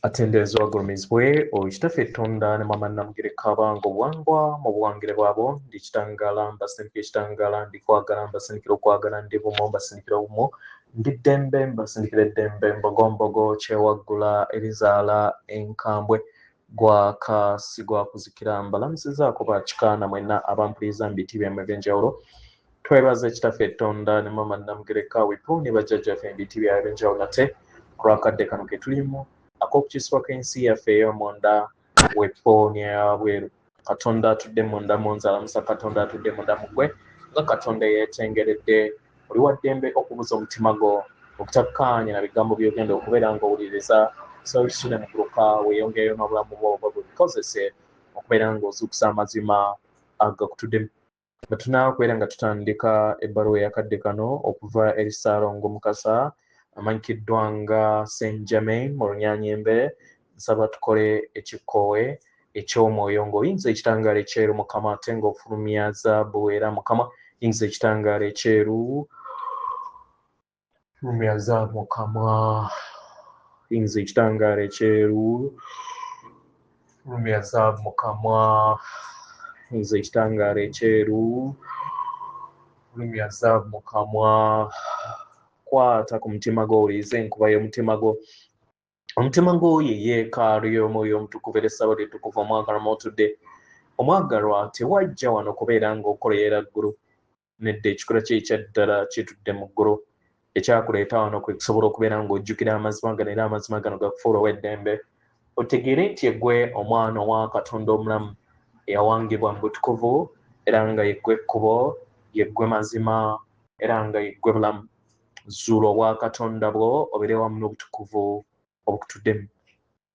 Atenderezebwa agulumizibwe oyo Kitaffe Ttonda ne Maama Nnamugereka abange obuwangwa mu buwangire bwabwo. Ndi kitangaala mbasindikira ekitangaala, ndi kwagala mbasindikira okwagala, ndi bumu mbasindikira obumu, ndi ddembe mbasindikira eddembe, mbogombogo kyewaggula erizaala enkambwe, gwaka si gwa kuzikira. Mbalamusizaako ba kika na mwenna abampuliriza mu biti byammwe eby'enjawulo. Twebaza Kitaffe Ttonda ne Maama Nnamugereka Wipu ne bajjajjaffe mu biti byabwe eby'enjawulo nate ku lw'akadde kano ke tulimu ak'okukyusibwa kw'ensi yaffe ey'omunda wepo n'eyabweru. Katonda atudde munda mu nze alamusa Katonda atudde munda mu ggwe nga Katonda eyeetengeredde. Oli wa ddembe okubuza omutima gwo obutakkaanya na bigambo by'ogenda okubeera ng'owuliriza. Osobola ekisune muguluka weeyongereyo n'obulamu bwo oba bwebikozese okubeera ng'ozuukusa amazima agakutuddemu. Bwe tunaakubeera nga tutandika ebbaluwa ey'akadde kano okuva eri Ssaalongo Mukasa amanyikiddwa nga Saint Germain mu Lunyanyembe, nsaba tukole ekikkowe eky'omwoyo ng'oyingiza ekitangaala ekyeru Mukama ate ng'ofulumya zaabu era Mukama yingiza ekitangaala ekyeru fulumya zaabu Mukama yingiza ekitangaala ekyeru fulumya zaabu Mukama yingiza ekitangaala ekyeru fulumya zaabu Mukama kwata ku mutima gwo owulirize enkuba y'omutima gwo. Omutima gwo ye yeekaalu y'Omwoyo Omutukuvu era essabo ly'ettukuvu omwagalwa mw'otudde. Omwagalwa tewajja wano kubeera ng'okolerera ggulu. Nedda, ekikula kye ekya ddala kitudde mu ggulu. Ekyakuleeta wano kwe kusobola okubeera ng'ojjukira amazima gano era amazima gano gakufuula ow'eddembe. Otegeere nti yeggwe omwana owa Katonda omulamu eyawangibwa mu butukuvu era nga yeggwe kkubo, yeggwe mazima era nga yeggwe bulamu. Zuula obwakatonda bwo obeere wamu n'obutukuvu obukutuddemu.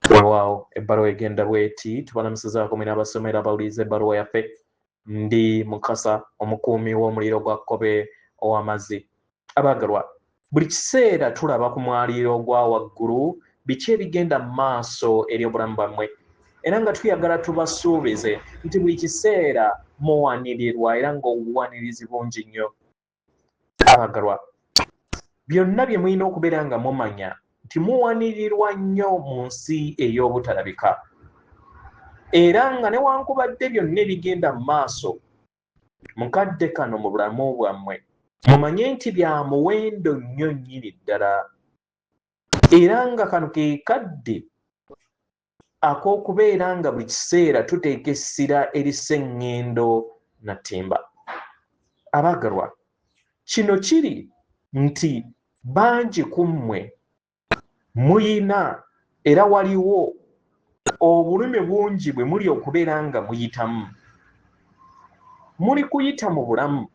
Weewaawo ebbaluwa egenda bw'eti, tubalamusizaako mwena abasoma era abawuliriza ebbaluwa yaffe. Ndi Mukasa, omukuumi w'omuliro gwa Kkobe ow'amazzi. Abaagalwa, buli kiseera tulaba ku mwaliiro ogwa waggulu biki ebigenda mu maaso eri obulamu bwammwe, era nga tuyagala tubasuubize nti buli kiseera muwanirirwa era ng'obuwanirizi bungi nnyo. Abagalwa, byonna bye mulina okubeera nga mumanya nti muwanirirwa nnyo mu nsi ey'obutalabika, era nga newankubadde byonna ebigenda mu maaso mu kadde kano mu bulamu bwammwe, mumanye nti bya muwendo nnyo nnyini ddala, era nga kano ke kadde ak'okubeera nga buli kiseera tuteeka essira eri sseŋŋendo na ttimba. Abaagalwa, kino kiri nti bangi ku mmwe muyina era waliwo obulumi bungi bwe muli okubeera nga muyitamu. Muli kuyita mu bulamu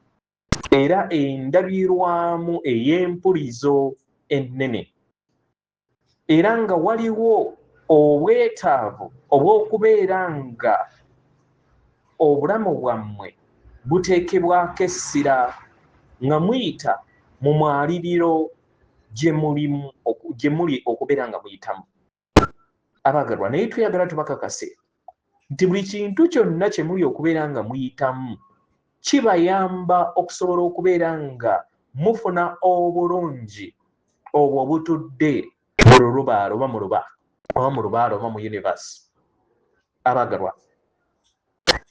era endabirwamu ey'empulizo ennene. Era nga waliwo obwetaavu obw'okubeera nga obulamu bwammwe buteekebwako essira nga muyita mu mwaliriro gye muli okubeera nga muyitamu. Abaagalwa, naye tweyagala tubakakase nti buli kintu kyonna kye muli okubeera nga muyitamu kibayamba okusobola okubeera nga mufuna obulungi obwo obutudde mu lulubaale oba mu luba oba mu lubaale oba mu universe. Abaagalwa,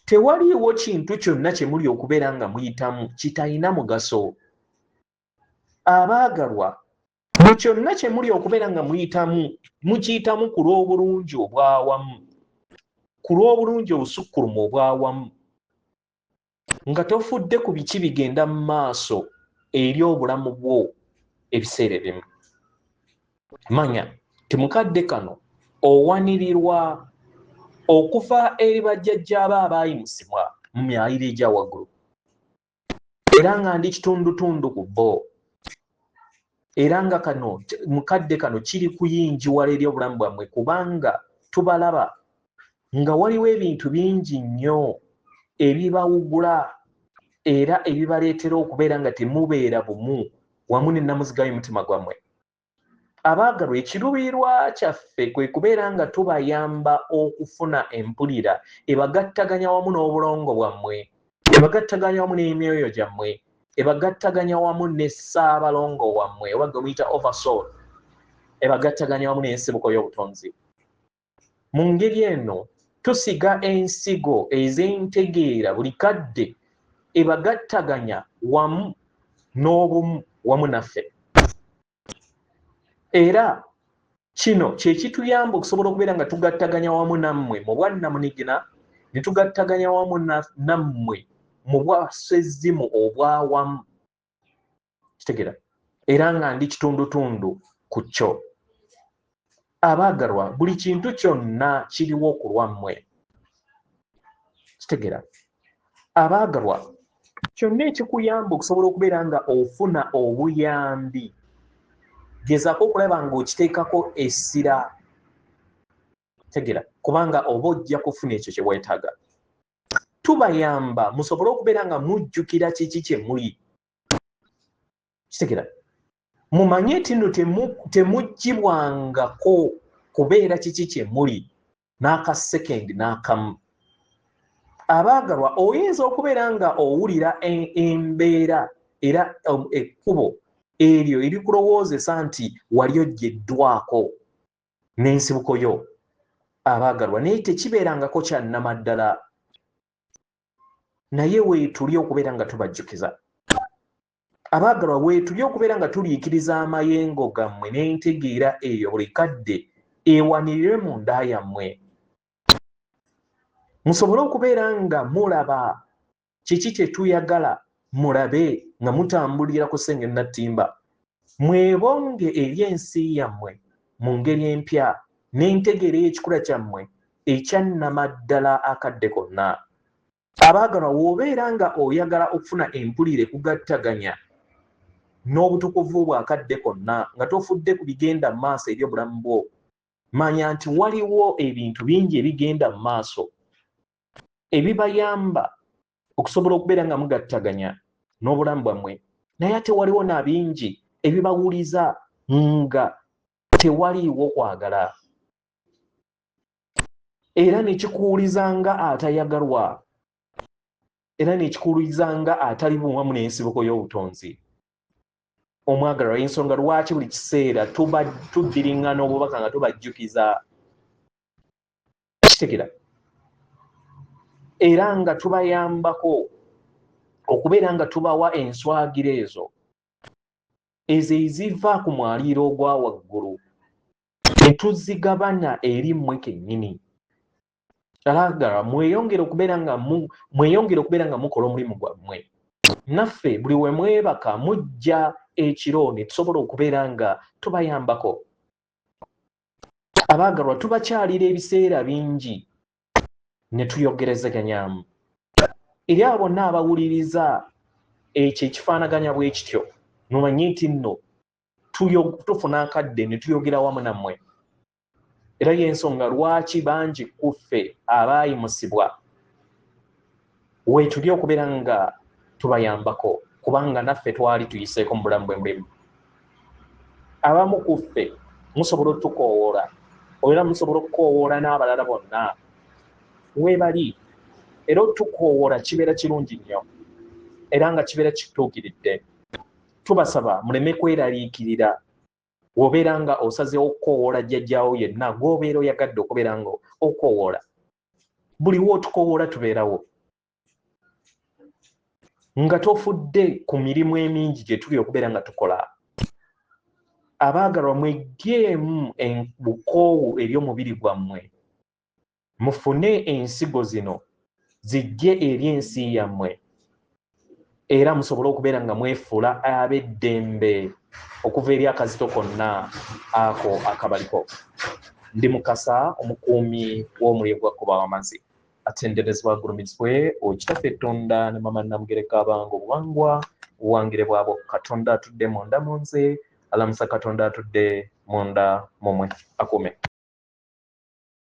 tewaliiwo kintu kyonna kye muli okubeera nga muyitamu kitalina mugaso. Abaagalwa, mu kyonna kye muli okubeera nga muyitamu, mukiyitamu ku lw'obulungi obw'awamu, ku lw'obulungi obusukkulumu obw'awamu, nga tofudde ku biki bigenda mu maaso eri obulamu bwo ebiseera ebimu. Manya nti mu kadde kano owanirirwa okuva eri bajjajjaabo abaayimusibwa mu myaliro egya waggulu, era nga ndi kitundutundu ku bo, era nga kano mukadde kano kiri kuyingiwala eri obulamu bwammwe, kubanga tubalaba nga waliwo ebintu bingi nnyo ebibawugula era ebibaleetera okubeera nga temubeera bumu wamu ne nnamuziga y'omutima gwammwe. Abaagalwa, ekiruubirirwa kyaffe kwe kubeera nga tubayamba okufuna empulira ebagattaganya wamu n'obulongo bwammwe, ebagattaganya wamu n'emyoyo gyammwe, ebagattaganya wamu ne ssaabalongo wammwe oba gwe muyita oversoul, ebagattaganya wamu n'ensibuko y'obutonzi. Mu ngeri eno tusiga ensigo ez'entegeera buli kadde ebagattaganya wamu n'obumu wamu naffe. Era kino kye kituyamba okusobola okubeera nga tugattaganya wamu nammwe mu bwannamunigina, ne tugattaganya wamu nammwe mu bwasezzimu obwawamu. Kitegeera? Era nga ndi kitundutundu ku kyo. Abaagalwa, buli kintu kyonna kiriwo ku lwammwe. Kitegeera? Abaagalwa, kyonna ekikuyamba okusobola okubeera nga ofuna obuyambi, gezaako okulaba ng'okiteekako essira. Tegera, kubanga oba ojja kufuna ekyo kye weetaaga. Tubayamba musobole okubeera nga mujjukira kiki kye muli. Kitegera, mumanye nti nno temuggyibwangako kubeera kiki kye muli n'akasekendi n'akamu. Abaagalwa, oyinza okubeera nga owulira embeera era ekkubo eryo erikulowoozesa nti wali oggyeddwako n'ensibuko yo, abaagalwa, naye tekibeerangako kya nnamaddala. Naye weetuli okubeera nga tubajjukiza. Abaagalwa, weetuli okubeera nga tuliikiriza amayengo gammwe n'entegeera eyo buli kadde ewanirire mu nda yammwe, musobole okubeera nga mulaba kiki kye tuyagala mulabe nga mutambulira ku ssenge nattimba, mwebonge eri ensi yammwe mu ngeri empya n'entegeera ey'ekikula kyammwe ekyannamaddala akadde konna. Abaagalwa, w'obeera nga oyagala okufuna empulira ekugattaganya n'obutukuvu bwo akadde konna nga tofudde ku bigenda mu maaso eri obulamu bwo, manya nti waliwo ebintu bingi ebigenda mu maaso ebibayamba okusobola okubeera nga mugattaganya n'obulamu bwammwe, naye ate waliwo na bingi ebibawuliza nga tewaliiwo kwagala, era ne kikuwuliza nga atayagalwa, era ne kikuwuliza nga atali buwamu n'ensibuko y'obutonzi. Omwagalwa, ensonga lwaki buli kiseera tuddiriŋŋana obubaka nga tubajjukiza, kitegera, era nga tubayambako okubeera nga tubawa enswagira ezo ezo eziva ku mwaliiro ogwa waggulu ne tuzigabana eri mmwe kennyini. Alagala mweyongere okubeera nga mweyongere okubeera nga mukola omulimu gwammwe naffe buli we mwebaka mujja ekiro ne tusobola okubeera nga tubayambako. Abaagalwa, tubakyalira ebiseera bingi ne tuyogerezeganyamu. Eri abo bonna abawuliriza ekyo ekifaanaganya bwe kityo, mumanye nti nno tufuna akadde ne tuyogera wamu nammwe. Era y'ensonga lwaki bangi ku ffe abaayimusibwa weetuli okubeera nga tubayambako, kubanga naffe twali tuyiseeko mu bulamu bwe mulimu. Abamu ku ffe musobola otukoowoola, era musobola okukoowoola n'abalala bonna weebali, era otukoowoola kibeera kirungi nnyo era nga kibeera kituukiridde. Tubasaba muleme kweraliikirira W'obeera nga osazeewo okukoowoola jjajjaawo yenna gw'obeera oyagadde okubeera nga okoowoola, buli w'otukoowoola tubeerawo nga tofudde ku mirimu emingi gye tuli okubeera nga tukola. Abaagalwa, mweggyemu bukoowu eri omubiri gwammwe, mufune ensigo zino zijje eri ensi yammwe, era musobole okubeera nga mwefuula ab'eddembe okuva eri akazito konna ako akabaliko. Ndi Mukasa, omukuumi w'omuliro gwa Kkuba w'Amazzi. Atenderezebwa agulumizibwe Okitaffe Ttonda ne Mama Namugereka abanga obuwangwa obuwangire bwabwo. Katonda atudde munda mu nze alamusa Katonda atudde munda mumwe akuume.